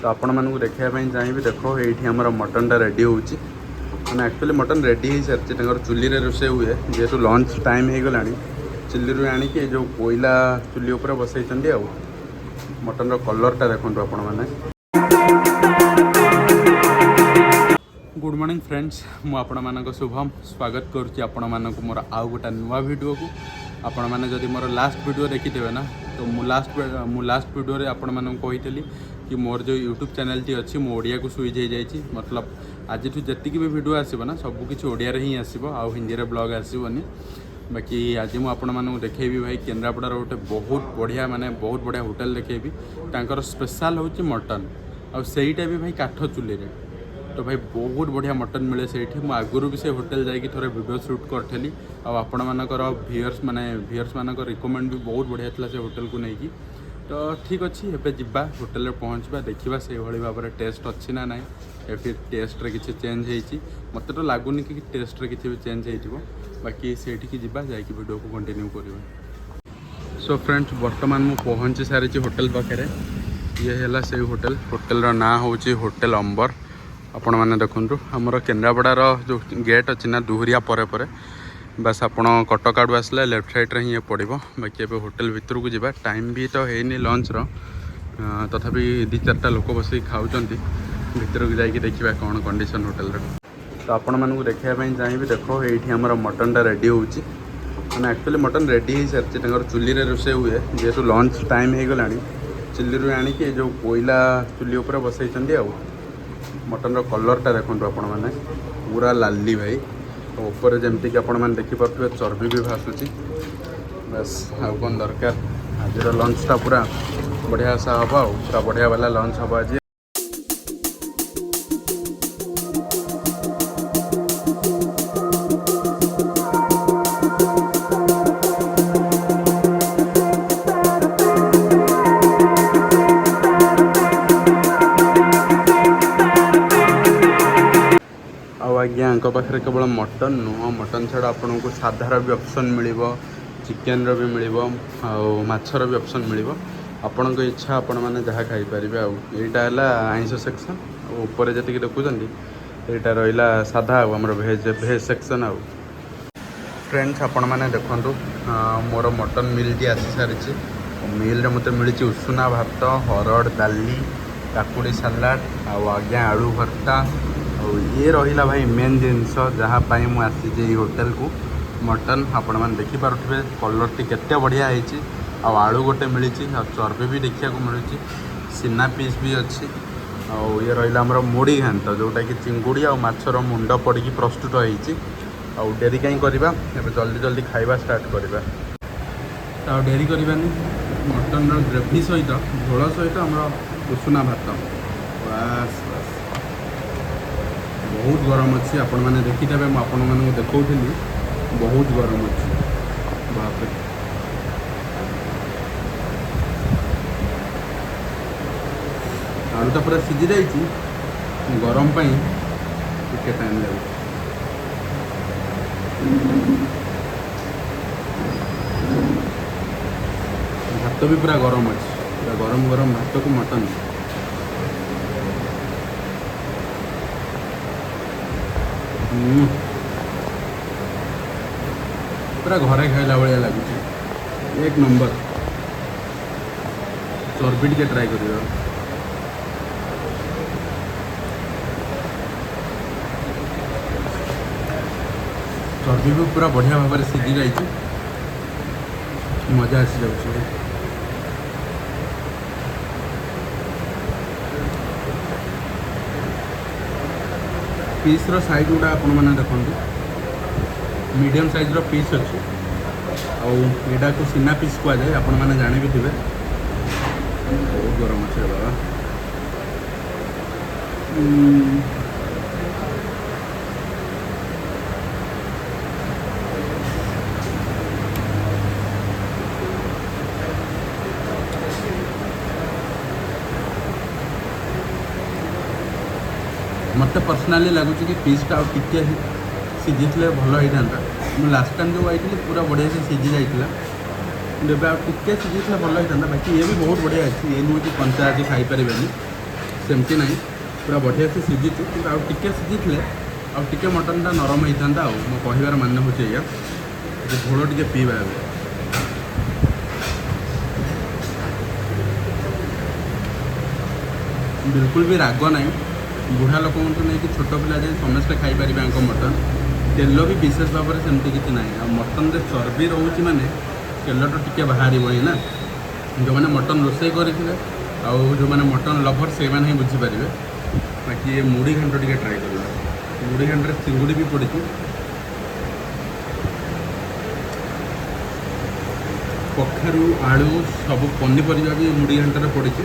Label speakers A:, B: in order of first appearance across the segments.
A: ତ ଆପଣମାନଙ୍କୁ ଦେଖିବା ପାଇଁ ଚାହିଁବି। ଦେଖ, ଏଇଠି ଆମର ମଟନ୍ଟା ରେଡ଼ି ହେଉଛି। ମାନେ ଆକ୍ଚୁଆଲି ମଟନ୍ ରେଡ଼ି ହେଇସାରିଛି। ତାଙ୍କର ଚୁଲିରେ ରୋଷେଇ ହୁଏ। ଯେହେତୁ ଲଞ୍ଚ ଟାଇମ୍ ହେଇଗଲାଣି, ଚୁଲିରୁ ଆଣିକି ଏ ଯେଉଁ କୋଇଲା ଚୁଲି ଉପରେ ବସେଇଛନ୍ତି। ଆଉ ମଟନ୍ର କଲର୍ଟା ଦେଖନ୍ତୁ ଆପଣମାନେ। ଗୁଡ଼୍ ମର୍ଣ୍ଣିଂ ଫ୍ରେଣ୍ଡସ୍, ମୁଁ ଆପଣମାନଙ୍କ ଶୁଭମ ସ୍ୱାଗତ କରୁଛି ଆପଣମାନଙ୍କୁ ମୋର ଆଉ ଗୋଟେ ନୂଆ ଭିଡ଼ିଓକୁ। ଆପଣମାନେ ଯଦି ମୋର ଲାଷ୍ଟ ଭିଡ଼ିଓ ଦେଖିଥିବେ ନା, ତ ମୁଁ ଲାଷ୍ଟ ଭିଡ଼ିଓରେ ଆପଣମାନଙ୍କୁ କହିଥିଲି କି ମୋର ଯେଉଁ ୟୁଟ୍ୟୁବ୍ ଚ୍ୟାନେଲ୍ଟି ଅଛି, ମୁଁ ଓଡ଼ିଆକୁ ସୁଇଚ୍ ହେଇଯାଇଛି। ମତଲବ ଆଜିଠୁ ଯେତିକି ବି ଭିଡ଼ିଓ ଆସିବ ନା, ସବୁକିଛି ଓଡ଼ିଆରେ ହିଁ ଆସିବ, ଆଉ ହିନ୍ଦୀରେ ବ୍ଲଗ୍ ଆସିବନି। ବାକି ଆଜି ମୁଁ ଆପଣମାନଙ୍କୁ ଦେଖେଇବି ଭାଇ, କେନ୍ଦ୍ରାପଡ଼ାର ଗୋଟେ ବହୁତ ବଢ଼ିଆ, ମାନେ ବହୁତ ବଢ଼ିଆ ହୋଟେଲ୍ ଦେଖେଇବି। ତାଙ୍କର ସ୍ପେଶାଲ୍ ହେଉଛି ମଟନ୍, ଆଉ ସେଇଟା ବି ଭାଇ କାଠ ଚୁଲିରେ। ତ ଭାଇ, ବହୁତ ବଢ଼ିଆ ମଟନ୍ ମିଳେ ସେଇଠି। ମୁଁ ଆଗରୁ ବି ସେ ହୋଟେଲ୍ ଯାଇକି ଥରେ ଭିଡ଼ିଓ ସୁଟ୍ କରିଥିଲି, ଆଉ ଆପଣମାନଙ୍କର ଭିୟର୍ସ, ମାନେ ଭିୟର୍ସ ମାନଙ୍କର ରିକମେଣ୍ଡ ବି ବହୁତ ବଢ଼ିଆ ଥିଲା ସେ ହୋଟେଲକୁ ନେଇକି। ତ ଠିକ୍ ଅଛି, ଏବେ ଯିବା, ହୋଟେଲରେ ପହଞ୍ଚିବା, ଦେଖିବା ସେଇଭଳି ଭାବରେ ଟେଷ୍ଟ ଅଛି ନା ନାହିଁ, ଏ ଫିର୍ ଟେଷ୍ଟରେ କିଛି ଚେଞ୍ଜ ହେଇଛି। ମୋତେ ତ ଲାଗୁନି କି ଟେଷ୍ଟରେ କିଛି ବି ଚେଞ୍ଜ ହେଇଥିବ। ବାକି ସେଇଠିକି ଯିବା, ଯାଇକି ଭିଡ଼ିଓକୁ କଣ୍ଟିନ୍ୟୁ କରିବା। ସୋ ଫ୍ରେଣ୍ଡସ୍, ବର୍ତ୍ତମାନ ମୁଁ ପହଞ୍ଚି ସାରିଛି ହୋଟେଲ ପାଖରେ। ଇଏ ହେଲା ସେଇ ହୋଟେଲ। ହୋଟେଲର ନାଁ ହେଉଛି ହୋଟେଲ ଅମ୍ବର। ଆପଣମାନେ ଦେଖନ୍ତୁ, ଆମର କେନ୍ଦ୍ରାପଡ଼ାର ଯେଉଁ ଗେଟ୍ ଅଛି ନା, ଦୁହୁରିଆ ପରେ ପରେ, ବାସ୍ ଆପଣ କଟକ ଆଡ଼ୁ ଆସିଲେ ଲେଫ୍ଟ ସାଇଡ଼୍ରେ ହିଁ ଇଏ ପଡ଼ିବ। ବାକି ଏବେ ହୋଟେଲ ଭିତରକୁ ଯିବା। ଟାଇମ୍ ବି ତ ହେଇନି ଲଞ୍ଚର, ତଥାପି ଦୁଇ ଚାରିଟା ଲୋକ ବସିକି ଖାଉଛନ୍ତି। ଭିତରକୁ ଯାଇକି ଦେଖିବା କ'ଣ କଣ୍ଡିସନ୍ ହୋଟେଲର। ତ ଆପଣମାନଙ୍କୁ ଦେଖିବା ପାଇଁ ଚାହିଁବି। ଦେଖ, ଏଇଠି ଆମର ମଟନ୍ଟା ରେଡ଼ି ହେଉଛି। ମାନେ ଆକ୍ଚୁଆଲି ମଟନ୍ ରେଡ଼ି ହେଇସାରିଛି। ତାଙ୍କର ଚୁଲିରେ ରୋଷେଇ ହୁଏ। ଯେହେତୁ ଲଞ୍ଚ ଟାଇମ୍ ହେଇଗଲାଣି, ଚୁଲିରୁ ଆଣିକି ଏ ଯେଉଁ କୋଇଲା ଚୁଲି ଉପରେ ବସେଇଛନ୍ତି। ଆଉ ମଟନ୍ର କଲର୍ଟା ଦେଖନ୍ତୁ ଆପଣମାନେ, ପୁରା ଲାଲି ଭାଇ। ଆଉ ଉପରେ ଯେମିତିକି ଆପଣମାନେ ଦେଖିପାରୁଥିବେ, ଚର୍ବି ବି ଭାସୁଛି। ବାସ୍, ଆଉ କ'ଣ ଦରକାର? ଆଜିର ଲଞ୍ଚଟା ପୁରା ବଢ଼ିଆ ଆଶା ହେବ, ଆଉ ପୁରା ବଢ଼ିଆ ବାଲା ଲଞ୍ଚ ହେବ ଆଜି। ଆଉ ଆଜ୍ଞା, ୟାଙ୍କ ପାଖରେ କେବଳ ମଟନ୍ ନୁହଁ, ମଟନ୍ ଛଡ଼ା ଆପଣଙ୍କୁ ସାଧାର ବି ଅପସନ୍ ମିଳିବ, ଚିକେନ୍ର ବି ମିଳିବ, ଆଉ ମାଛର ବି ଅପସନ୍ ମିଳିବ। ଆପଣଙ୍କ ଇଚ୍ଛା, ଆପଣମାନେ ଯାହା ଖାଇପାରିବେ। ଆଉ ଏଇଟା ହେଲା ଆଇଁଷ ସେକ୍ସନ୍, ଆଉ ଉପରେ ଯେତିକି ଦେଖୁଛନ୍ତି, ଏଇଟା ରହିଲା ସାଧା, ଆଉ ଆମର ଭେଜ୍ ଭେଜ୍ ସେକ୍ସନ୍। ଆଉ ଫ୍ରେଣ୍ଡସ୍, ଆପଣମାନେ ଦେଖନ୍ତୁ, ମୋର ମଟନ୍ ମିଲ୍ଟି ଆସିସାରିଛି। ମିଲ୍ରେ ମୋତେ ମିଳିଛି ଉଷୁନା ଭାତ, ହରଡ଼ ଡାଲି, କାକୁଡ଼ି ସାଲାଡ଼, ଆଉ ଆଜ୍ଞା ଆଳୁ ଭର୍ତ୍ତା। ଆଉ ଇଏ ରହିଲା ଭାଇ ମେନ୍ ଜିନିଷ, ଯାହା ପାଇଁ ମୁଁ ଆସିଛି ଏଇ ହୋଟେଲକୁ, ମଟନ୍। ଆପଣମାନେ ଦେଖିପାରୁଥିବେ କଲର୍ଟି କେତେ ବଢ଼ିଆ ହେଇଛି। ଆଉ ଆଳୁ ଗୋଟେ ମିଳିଛି, ଆଉ ଚର୍ବି ବି ଦେଖିବାକୁ ମିଳୁଛି, ସିନା ପିସ୍ ବି ଅଛି। ଆଉ ଇଏ ରହିଲା ଆମର ମୁଢ଼ି ଘାଣ୍ଟ, ଯେଉଁଟାକି ଚିଙ୍ଗୁଡ଼ି ଆଉ ମାଛର ମୁଣ୍ଡ ପଡ଼ିକି ପ୍ରସ୍ତୁତ ହେଇଛି। ଆଉ ଡେରି କାହିଁ କରିବା? ଏବେ ଜଲ୍ଦି ଜଲ୍ଦି ଖାଇବା ଷ୍ଟାର୍ଟ କରିବା। ତ ଆଉ ଡେରି କରିବାନି। ମଟନ୍ର ଗ୍ରେଭି ସହିତ, ଝୋଳ ସହିତ ଆମର ଉଷୁନା ଭାତ। ବାସ୍ ବାସ୍, ବହୁତ ଗରମ ଅଛି। ଆପଣମାନେ ଦେଖିଦେବେ, ମୁଁ ଆପଣମାନଙ୍କୁ ଦେଖାଉଥିଲି, ବହୁତ ଗରମ ଅଛି। ବାପରେ! ଆଳୁଟା ପୁରା ସିଝି ଯାଇଛି। ଗରମ ପାଇଁ ଟିକେ ଟାଇମ୍ ଲାଗୁଛି। ଭାତ ବି ପୁରା ଗରମ ଅଛି। ପୁରା ଗରମ ଗରମ ଭାତକୁ ମଟନ୍। ପୁରା ଘରେ ଖାଇଲା ଭଳିଆ ଲାଗୁଛି। ଏକ ନମ୍ବର। ଚର୍ବି ଟିକେ ଟ୍ରାଏ କରିବା। ଚର୍ବି ବି ପୁରା ବଢ଼ିଆ ଭାବରେ ସିଝି ଯାଇଛି। ମଜା ଆସିଯାଉଛି ଭାଇ। ପିସ୍ର ସାଇଜ୍ ଗୁଡ଼ା ଆପଣମାନେ ଦେଖନ୍ତୁ। ମିଡ଼ିୟମ୍ ସାଇଜ୍ର ପିସ୍ ଅଛି, ଆଉ ଏଇଟାକୁ ସିନା ପିସ୍ କୁହାଯାଏ, ଆପଣମାନେ ଜାଣି ବି ଥିବେ। ବହୁତ ଗରମ ଅଛି ରେ ବାବା। ମୋତେ ପର୍ସନାଲି ଲାଗୁଛି କି ପିସ୍ଟା ଆଉ ଟିକେ ସିଝିଥିଲେ ଭଲ ହେଇଥାନ୍ତା। ମୁଁ ଲାଷ୍ଟ ଟାଇମ୍ ଯେଉଁ ଆଇଥିଲି, ପୁରା ବଢ଼ିଆ ସେ ସିଝି ଯାଇଥିଲା, କିନ୍ତୁ ଏବେ ଆଉ ଟିକେ ସିଝିଥିଲେ ଭଲ ହେଇଥାନ୍ତା। ବାକି ଇଏ ବି ବହୁତ ବଢ଼ିଆ ଅଛି। ଇଏ ନୁହେଁ କି କଞ୍ଚା ଅଛି, ଖାଇପାରିବେନି। ସେମିତି ନାହିଁ, ପୁରା ବଢ଼ିଆ ସେ ସିଝିଛି। କିନ୍ତୁ ଆଉ ଟିକେ ସିଝିଥିଲେ ଆଉ ଟିକେ ମଟନ୍ଟା ନରମ ହେଇଥାନ୍ତା। ଆଉ ମୋ କହିବାର ମାନେ ହେଉଛି ଏଇଆ ଯେ ଝୋଳ ଟିକେ ପିଇବା ଏବେ। ବିଲକୁଲ ବି ରାଗ ନାହିଁ। ବୁଢ଼ା ଲୋକଙ୍କଠୁ ନେଇକି ଛୋଟ ପିଲା ଯାଏଁ ସମସ୍ତେ ଖାଇପାରିବେ ଆଙ୍କ ମଟନ୍। ତେଲ ବି ବିଶେଷ ଭାବରେ ସେମିତି କିଛି ନାହିଁ। ଆଉ ମଟନ୍ରେ ଚର୍ବି ରହୁଛି, ମାନେ ତେଲ ତ ଟିକେ ବାହାରିବ ହିଁ ନା। ଯେଉଁମାନେ ମଟନ୍ ରୋଷେଇ କରିଥିବେ ଆଉ ଯେଉଁମାନେ ମଟନ୍ ଲଭର୍, ସେଇମାନେ ହିଁ ବୁଝିପାରିବେ। ବାକି ଏ ମୁଢ଼ି ଘାଣ୍ଟ ଟିକେ ଟ୍ରାଏ କରିବା। ମୁଢ଼ି ଘାଣ୍ଟରେ ଚିଙ୍ଗୁଡ଼ି ବି ପଡ଼ିଛି। କଖାରୁ, ଆଳୁ, ସବୁ ପନିପରିବା ବି ମୁଢ଼ି ଘାଣ୍ଟରେ ପଡ଼ିଛି।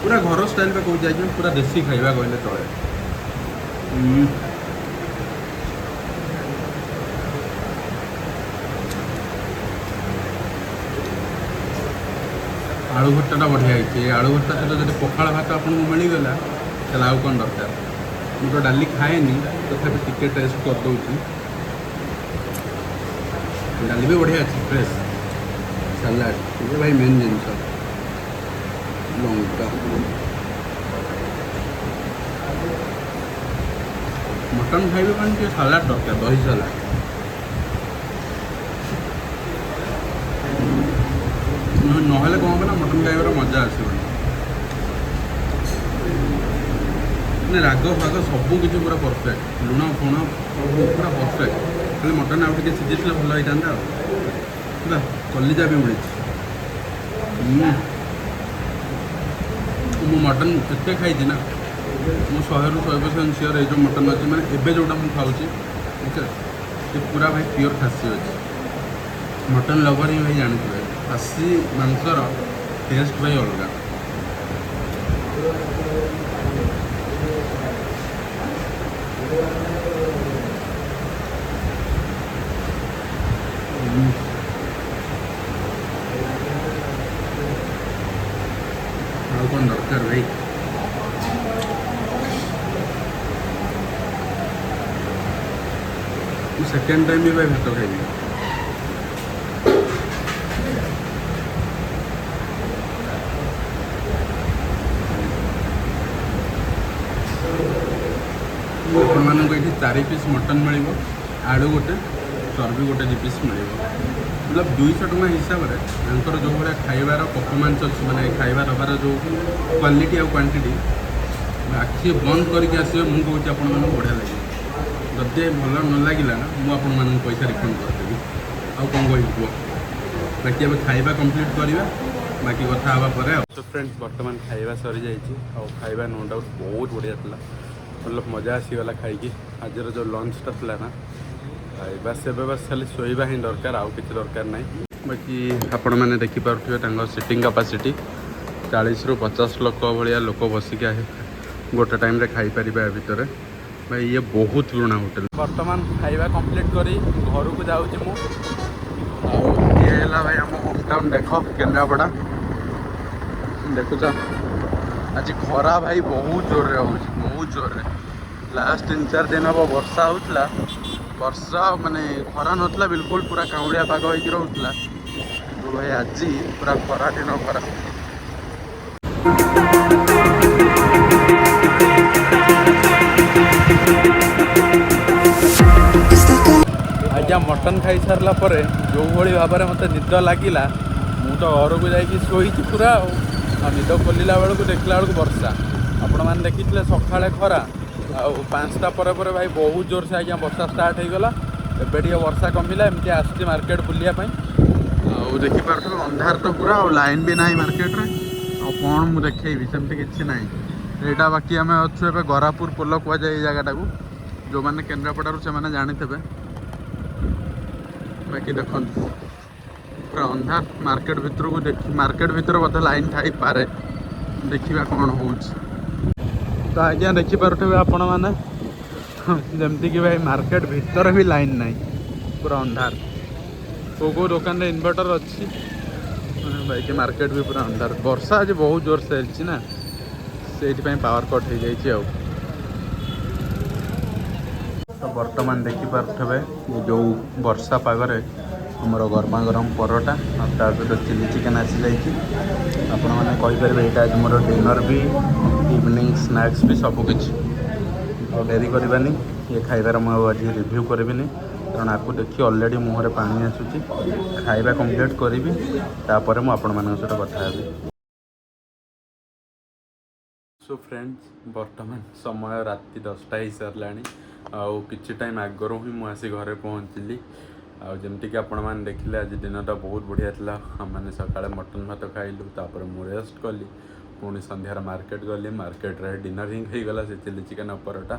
A: ପୁରା ଘର ଷ୍ଟାଇଲ୍ରେ କହୁଛି ଆଜ୍ଞା, ପୁରା ଦେଶୀ ଖାଇବା କହିଲେ ଚଳେ। ଆଳୁ ଭର୍ତ୍ତାଟା ବଢ଼ିଆ ହେଇଛି। ଏ ଆଳୁ ଭର୍ତ୍ତା ସହିତ ଯଦି ପଖାଳ ଭାତ ଆପଣଙ୍କୁ ମିଳିଗଲା, ତାହେଲେ ଆଉ କ'ଣ ଦରକାର? ମୁଁ ତ ଡାଲି ଖାଏନି, ତଥାପି ଟିକେ ଟେଷ୍ଟ କରିଦେଉଛି। ଡାଲି ବି ବଢ଼ିଆ ଅଛି, ଫ୍ରେଶ୍। ସାଲାଡ଼ ଇଏ ଭାଇ ମେନ୍ ଜିନିଷ। ଲଙ୍କା ମଟନ୍ ଖାଇବେ ମାନେ ଟିକେ ସାଲାଡ଼ ଦରକାର, ଦହି ସାଲାଡ଼। ନହେଲେ କ'ଣ ହେବ ନା, ମଟନ୍ ଖାଇବାର ମଜା ଆସିବନି। ମାନେ ରାଗ ଫାଗ ସବୁ କିଛି ପୁରା ପରଫେକ୍ଟ, ଲୁଣ ଫୁଣ ସବୁ ପୁରା ପରଫେକ୍ଟ। ଖାଲି ମଟନ୍ ଆଉ ଟିକେ ସିଝିଥିଲେ ଭଲ ହେଇଥାନ୍ତା। ଆଉ ହେଲା କଲିଜା ବି ମିଳିଛି। ମୁଁ ମଟନ୍ ଏତେ ଖାଇଛି ନା, ମୁଁ 100ରୁ 100% ସିଓର, ଏଇ ଯେଉଁ ମଟନ୍ ଅଛି, ମାନେ ଏବେ ଯେଉଁଟା ମୁଁ ଖାଉଛି, ଓକେ, ସେ ପୁରା ଭାଇ ପିଓର ଖାସି ଅଛି। ମଟନ୍ ଲଭର୍ ହିଁ ଭାଇ ଜାଣିଥିବେ, ଖାସି ମାଂସର ଟେଷ୍ଟ ଭାଇ ଅଲଗା। ଆଉ କ'ଣ ଦରକାର ଭାଇ? ମୁଁ ସେକେଣ୍ଡ ଟାଇମ୍ ବି ଭାଇ ଭାତ ଖାଇବି। ଆପଣମାନଙ୍କୁ ଏଇଠି ଚାରି ପିସ୍ ମଟନ୍ ମିଳିବ, ଆଳୁ ଗୋଟେ, ଚର୍ବି ଗୋଟେ 2 ପିସ୍ ମିଳିବ। ମତଲବ 200 ଟଙ୍କା ହିସାବରେ ତାଙ୍କର ଯେଉଁ ଭଳିଆ ଖାଇବାର ପରଫର୍ମାନ୍ସ ଅଛି, ମାନେ ଖାଇବା ଦେବାର ଯେଉଁ କ୍ୱାଲିଟି ଆଉ କ୍ୱାଣ୍ଟିଟି, ଆଖି ବନ୍ଦ କରିକି ଆସିବେ, ମୁଁ କହୁଛି ଆପଣମାନଙ୍କୁ ବଢ଼ିଆ ଲାଗିବ। ଯଦି ଭଲ ନ ଲାଗିଲା ନା, ମୁଁ ଆପଣମାନଙ୍କୁ ପଇସା ରିଫଣ୍ଡ କରିଦେବି। ଆଉ କ'ଣ କହିବି କୁହ? ବାକି ଏବେ ଖାଇବା କମ୍ପ୍ଲିଟ୍ କରିବା, ବାକି କଥା ହେବା ପରେ। ଆଉ ତ ଫ୍ରେଣ୍ଡସ୍, ବର୍ତ୍ତମାନ ଖାଇବା ସରିଯାଇଛି। ଆଉ ଖାଇବା ନୋ ଡାଉଟ୍ ବହୁତ ବଢ଼ିଆ ଥିଲା। ମତଲବ ମଜା ଆସିଗଲା ଖାଇକି। ଆଜିର ଯେଉଁ ଲଞ୍ଚଟା ଥିଲା ନା ଭାଇ, ବାସ୍ ଏବେ ବାସ୍ ଖାଲି ଶୋଇବା ହିଁ ଦରକାର, ଆଉ କିଛି ଦରକାର ନାହିଁ। ବାକି ଆପଣମାନେ ଦେଖିପାରୁଥିବେ ତାଙ୍କ ସିଟିଂ କାପାସିଟି, 40ରୁ 50 ଲୋକ ଭଳିଆ ଲୋକ ବସିକି ଗୋଟେ ଟାଇମ୍ରେ ଖାଇପାରିବେ ଆ ଭିତରେ। ଭାଇ, ଇଏ ବହୁତ ପୁରୁଣା ହୋଟେଲ। ବର୍ତ୍ତମାନ ଖାଇବା କମ୍ପ୍ଲିଟ୍ କରି ଘରକୁ ଯାଉଛି ମୁଁ। ଆଉ ଇଏ ହେଲା ଭାଇ ଆମ ହୋମ୍ ଟାଉନ୍, ଦେଖ କେନ୍ଦ୍ରାପଡ଼ା ଦେଖୁଛ। ଆଜି ଖରା ଭାଇ ବହୁତ ଜୋରରେ ହେଉଛି, ବହୁତ ଜୋରରେ। ଲାଷ୍ଟ 3-4 ଦିନ ହେବ ବର୍ଷା ହେଉଥିଲା, ବର୍ଷା ମାନେ ଖରା ନଥିଲା ବିଲକୁଲ, ପୁରା କାଉଁଳିଆ ପାଗ ହେଇକି ରହୁଥିଲା। ତ ଭାଇ, ଆଜି ପୁରା ଖରା ଦିନ ଖରା। ଆଜ୍ଞା, ମଟନ୍ ଖାଇସାରିଲା ପରେ ଯେଉଁଭଳି ଭାବରେ ମୋତେ ନିଦ ଲାଗିଲା, ମୁଁ ତ ଘରକୁ ଯାଇକି ଶୋଇଛି ପୁରା। ଆଉ ନିଦ ଖୋଲିଲା ବେଳକୁ ଦେଖିଲା ବେଳକୁ ବର୍ଷା। ଆପଣମାନେ ଦେଖିଥିଲେ ସକାଳେ ଖରା, ଆଉ 5ଟା ପରେ ପରେ ଭାଇ ବହୁତ ଜୋରସେ ଆଜ୍ଞା ବର୍ଷା ଷ୍ଟାର୍ଟ ହେଇଗଲା। ଏବେ ଟିକେ ବର୍ଷା କମିଲା, ଏମିତି ଆସିଛି ମାର୍କେଟ ବୁଲିବା ପାଇଁ। ଆଉ ଦେଖିପାରୁଥିବେ ଅନ୍ଧାର ତ ପୁରା, ଆଉ ଲାଇନ୍ ବି ନାହିଁ ମାର୍କେଟରେ। ଆଉ କ'ଣ ମୁଁ ଦେଖେଇବି, ସେମିତି କିଛି ନାହିଁ ଏଇଟା। ବାକି ଆମେ ଅଛୁ ଏବେ ଗରାପୁର ପୋଲ କୁହାଯାଏ ଏଇ ଜାଗାଟାକୁ। ଯେଉଁମାନେ କେନ୍ଦ୍ରାପଡ଼ାରୁ ସେମାନେ ଜାଣିଥିବେ। ବାକି ଦେଖନ୍ତୁ ପୁରା ଅନ୍ଧାର ମାର୍କେଟ ଭିତରକୁ। ଦେଖି ମାର୍କେଟ ଭିତରେ ବୋଧେ ଲାଇନ୍ ଥାଇପାରେ, ଦେଖିବା କ'ଣ ହେଉଛି। ତ ଆଜ୍ଞା, ଦେଖିପାରୁଥିବେ ଆପଣମାନେ ଯେମିତିକି ଭାଇ ମାର୍କେଟ ଭିତରେ ବି ଲାଇନ୍ ନାହିଁ, ପୁରା ଅନ୍ଧାର। କେଉଁ କେଉଁ ଦୋକାନରେ ଇନଭର୍ଟର ଅଛି। ବାକି ମାର୍କେଟ ବି ପୁରା ଅନ୍ଧାର। ବର୍ଷା ଆଜି ବହୁତ ଜୋରସେ ହେଇଛି ନା, ସେଇଥିପାଇଁ ପାୱାର କଟ୍ ହେଇଯାଇଛି। ଆଉ ତ ବର୍ତ୍ତମାନ ଦେଖିପାରୁଥିବେ ଏ ଯେଉଁ ବର୍ଷା ପାଗରେ ଆମର ଗରମା ଗରମ ପରଟା ଆଉ ତା ସହିତ ଚିଲି ଚିକେନ୍ ଆସିଯାଇଛି। ଆପଣମାନେ କହିପାରିବେ ଏଇଟା ଆଜି ମୋର ଡିନର୍ ବି, ଇଭିନିଂ ସ୍ନାକ୍ସ ବି ସବୁକିଛି। ଆଉ ଡେରି କରିବାନି। ଇଏ ଖାଇବାର ମୁଁ ଆଉ ଆଜି ରିଭ୍ୟୁ କରିବିନି, କାରଣ ଆକୁ ଦେଖି ଅଲରେଡ଼ି ମୁହଁରେ ପାଣି ଆସୁଛି। ଖାଇବା କମ୍ପ୍ଲିଟ୍ କରିବି, ତାପରେ ମୁଁ ଆପଣମାନଙ୍କ ସହିତ କଥା ହେବି। ସୋ ଫ୍ରେଣ୍ଡସ୍, ବର୍ତ୍ତମାନ ସମୟ ରାତି 10ଟା ହେଇସାରିଲାଣି ଆଉ କିଛି ଟାଇମ୍ ଆଗରୁ ହିଁ ମୁଁ ଆସି ଘରେ ପହଞ୍ଚିଲି। ଆଉ ଯେମିତିକି ଆପଣମାନେ ଦେଖିଲେ, ଆଜି ଦିନଟା ବହୁତ ବଢ଼ିଆ ଥିଲା। ଆମେମାନେ ସକାଳେ ମଟନ୍ ଭାତ ଖାଇଲୁ, ତାପରେ ମୁଁ ରେଷ୍ଟ କଲି, ପୁଣି ସନ୍ଧ୍ୟାରେ ମାର୍କେଟ ଗଲି, ମାର୍କେଟରେ ଡିନର୍ ହିଁ ହେଇଗଲା ସେ ଚିଲି ଚିକେନ୍ ଆଉ ପରଟା।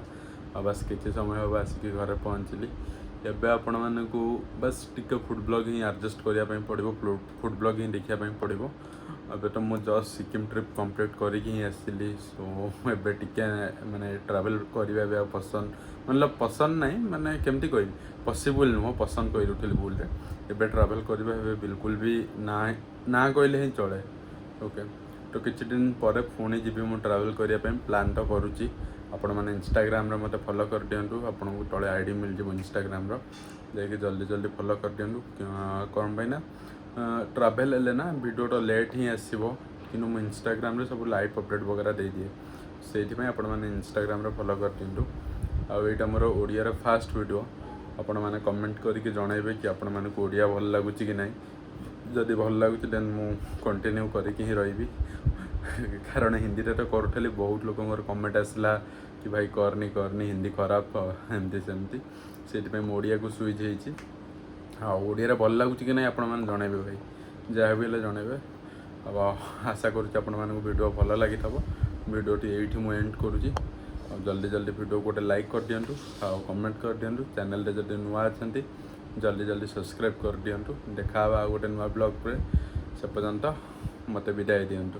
A: ଆଉ ବାସ୍ କିଛି ସମୟ ହେବ ଆସିକି ଘରେ ପହଞ୍ଚିଲି। ଏବେ ଆପଣମାନଙ୍କୁ ବାସ୍ ଟିକେ ଫୁଡ଼୍ ବ୍ଲଗ୍ ହିଁ ଆଡ଼ଜଷ୍ଟ କରିବା ପାଇଁ ପଡ଼ିବ, ଫୁଡ଼୍ ବ୍ଲଗ୍ ହିଁ ଦେଖିବା ପାଇଁ ପଡ଼ିବ। ଏବେ ତ ମୁଁ ଜଷ୍ଟ ସିକିମ୍ ଟ୍ରିପ୍ କମ୍ପ୍ଲିଟ୍ କରିକି ହିଁ ଆସିଲି। ସୋ ଏବେ ଟିକେ ମାନେ ଟ୍ରାଭେଲ୍ କରିବା ବି ଆଉ ପସନ୍ଦ, ମତଲବ ପସନ୍ଦ ନାହିଁ, ମାନେ କେମିତି କହିବି, ପସିବୁଲ୍ ନୁହଁ। ପସନ୍ଦ କହିଦେଉଥିଲି ଭୁଲରେ। ଏବେ ଟ୍ରାଭେଲ୍ କରିବା ଏବେ ବିଲକୁଲ ବି ନା ନା କହିଲେ ହିଁ ଚଳେ। ଓକେ, ତ କିଛି ଦିନ ପରେ ପୁଣି ଯିବି ମୁଁ ଟ୍ରାଭେଲ୍ କରିବା ପାଇଁ, ପ୍ଲାନ୍ ତ କରୁଛି। ଆପଣମାନେ ଇନଷ୍ଟାଗ୍ରାମରେ ମୋତେ ଫଲୋ କରିଦିଅନ୍ତୁ। ଆପଣଙ୍କୁ ତଳେ I D ମିଳିଯିବ ଇନଷ୍ଟାଗ୍ରାମର, ଯାଇକି ଜଲ୍ଦି ଜଲ୍ଦି ଫଲୋ କରିଦିଅନ୍ତୁ। କ'ଣ ପାଇଁ ନା ଟ୍ରାଭେଲ୍ ହେଲେ ନା ଭିଡ଼ିଓଟା ଲେଟ୍ ହିଁ ଆସିବ, କିନ୍ତୁ ମୁଁ ଇନଷ୍ଟାଗ୍ରାମରେ ସବୁ ଲାଇଭ୍ ଅପଡ଼େଟ୍ ବଗେରା ଦେଇଦିଏ। ସେଇଥିପାଇଁ ଆପଣମାନେ ଇନଷ୍ଟାଗ୍ରାମରେ ଫଲୋ କରିଦିଅନ୍ତୁ। ଆଉ ଏଇଟା ମୋର ଓଡ଼ିଆର ଫାଷ୍ଟ ଭିଡ଼ିଓ। ଆପଣମାନେ କମେଣ୍ଟ କରିକି ଜଣାଇବେ କି ଆପଣମାନଙ୍କୁ ଓଡ଼ିଆ ଭଲ ଲାଗୁଛି କି ନାହିଁ। ଯଦି ଭଲ ଲାଗୁଛି, ଦେନ୍ ମୁଁ କଣ୍ଟିନ୍ୟୁ କରିକି ହିଁ ରହିବି, କାରଣ ହିନ୍ଦୀରେ ତ କରୁଥିଲି, ବହୁତ ଲୋକଙ୍କର କମେଣ୍ଟ ଆସିଲା କି ଭାଇ କରନି କରନି, ହିନ୍ଦୀ ଖରାପ, ଏମିତି ସେମିତି। ସେଇଥିପାଇଁ ମୁଁ ଓଡ଼ିଆକୁ ସୁଇଚ୍ ହେଇଛି। ଆଉ ଓଡ଼ିଆରେ ଭଲ ଲାଗୁଛି କି ନାହିଁ, ଆପଣମାନେ ଜଣାଇବେ ଭାଇ, ଯାହା ବି ହେଲେ ଜଣାଇବେ। ଆଉ ଆଶା କରୁଛି ଆପଣମାନଙ୍କୁ ଭିଡ଼ିଓ ଭଲ ଲାଗିଥିବ। ଭିଡ଼ିଓଟି ଏଇଠି ମୁଁ ଏଣ୍ଡ କରୁଛି। ଆଉ ଜଲ୍ଦି ଜଲ୍ଦି ଭିଡ଼ିଓକୁ ଗୋଟେ ଲାଇକ୍ କରିଦିଅନ୍ତୁ ଆଉ କମେଣ୍ଟ କରିଦିଅନ୍ତୁ। ଚ୍ୟାନେଲରେ ଯଦି ନୂଆ ଅଛନ୍ତି, ଜଲ୍ଦି ଜଲ୍ଦି ସବସ୍କ୍ରାଇବ୍ କରିଦିଅନ୍ତୁ। ଦେଖା ହେବା ଆଉ ଗୋଟେ ନୂଆ ବ୍ଲଗ୍ରେ। ସେ ପର୍ଯ୍ୟନ୍ତ ମୋତେ ବିଦାୟ ଦିଅନ୍ତୁ।